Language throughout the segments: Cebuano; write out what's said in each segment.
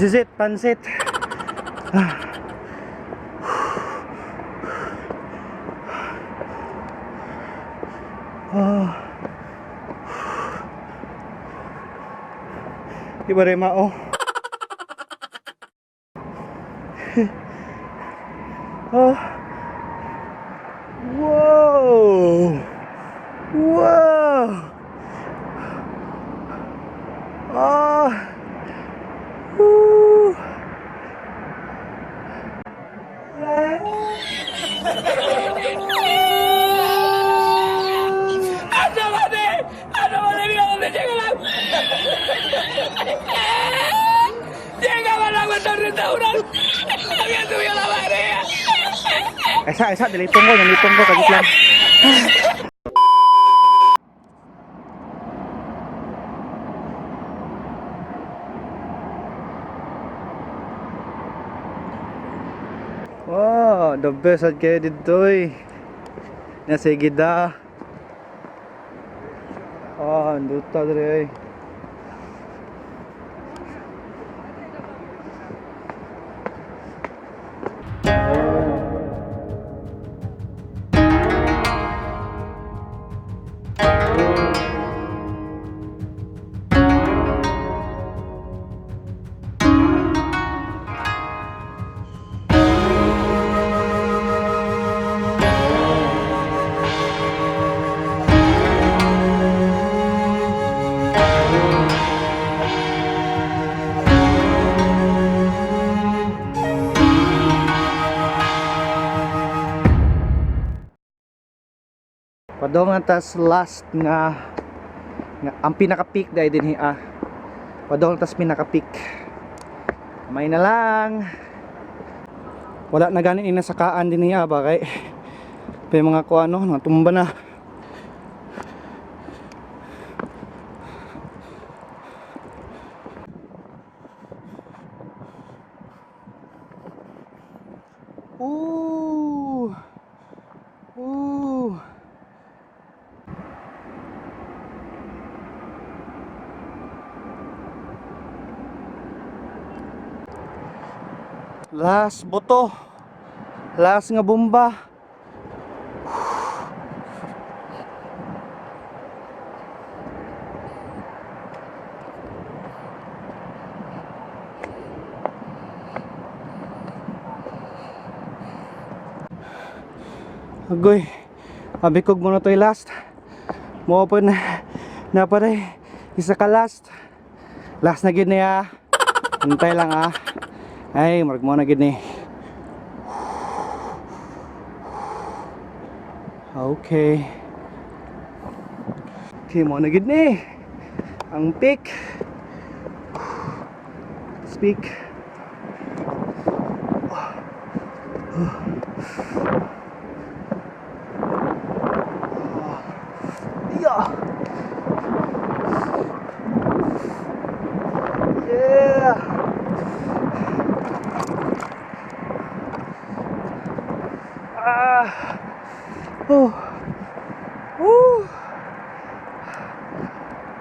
This is it, pansit. Ah. Ah. Di ba rin mao? Oh. Whoa! Whoa! Ah! Woo! ¡Asómate! ¡Asómate! ¡Mira dónde llega el agua! ¡Llegaba el agua hasta el restaurante! ¡Había subido la marea! Esa, esa, nilitong ko, kagit lang. Wow, the best at kayo dito eh. Nasa gida. Ah, anduta dre eh. Padong tas last nga ang pinaka-peak dahil din ah. Padong tas pinaka-peak. Kamay na lang. Wala na ganin inasakaan din niya ba kay pa yung mga kuano, mga tumba na. Ooh. Ooh. Last boto. Last nga bomba. Agoy. Abikog mo na to'y last. Mo pa na na pare. Isa ka last. Last na gid niya. Antay lang ah. Ay, marag mo na gid ni. Okay. Okay, mo na gid ni. Ang peak. Speak. Yeah. Yeah. Ah. Oh. Woo.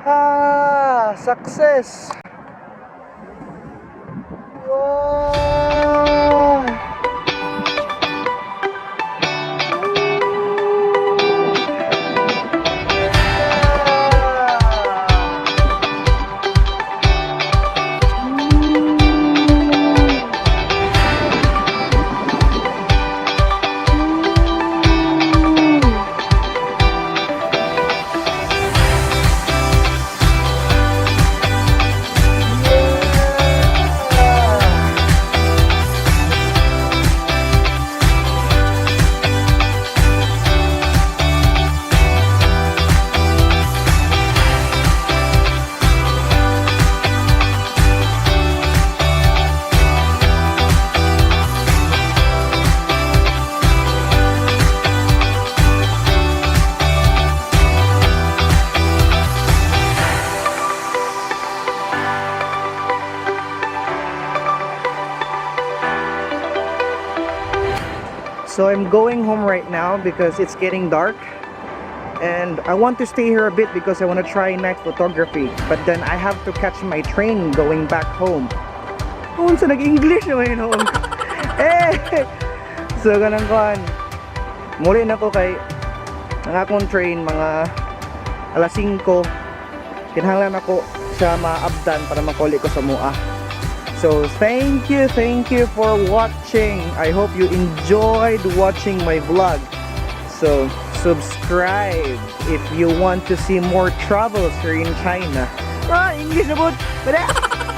Ah, success. Wow. So I'm going home right now because it's getting dark and I want to stay here a bit because I want to try night photography, but then I have to catch my train going back home. Unsa, nag-English naman yun noon. Eh! So, ganang kuan. Muli na ko kay ang akong train mga alas 5. Kinahanglan ako siya maabdan para makuli ko sa mua. So, thank you for watching. I hope you enjoyed watching my vlog. So, subscribe if you want to see more travels here in China. Ah, English na po. Bada!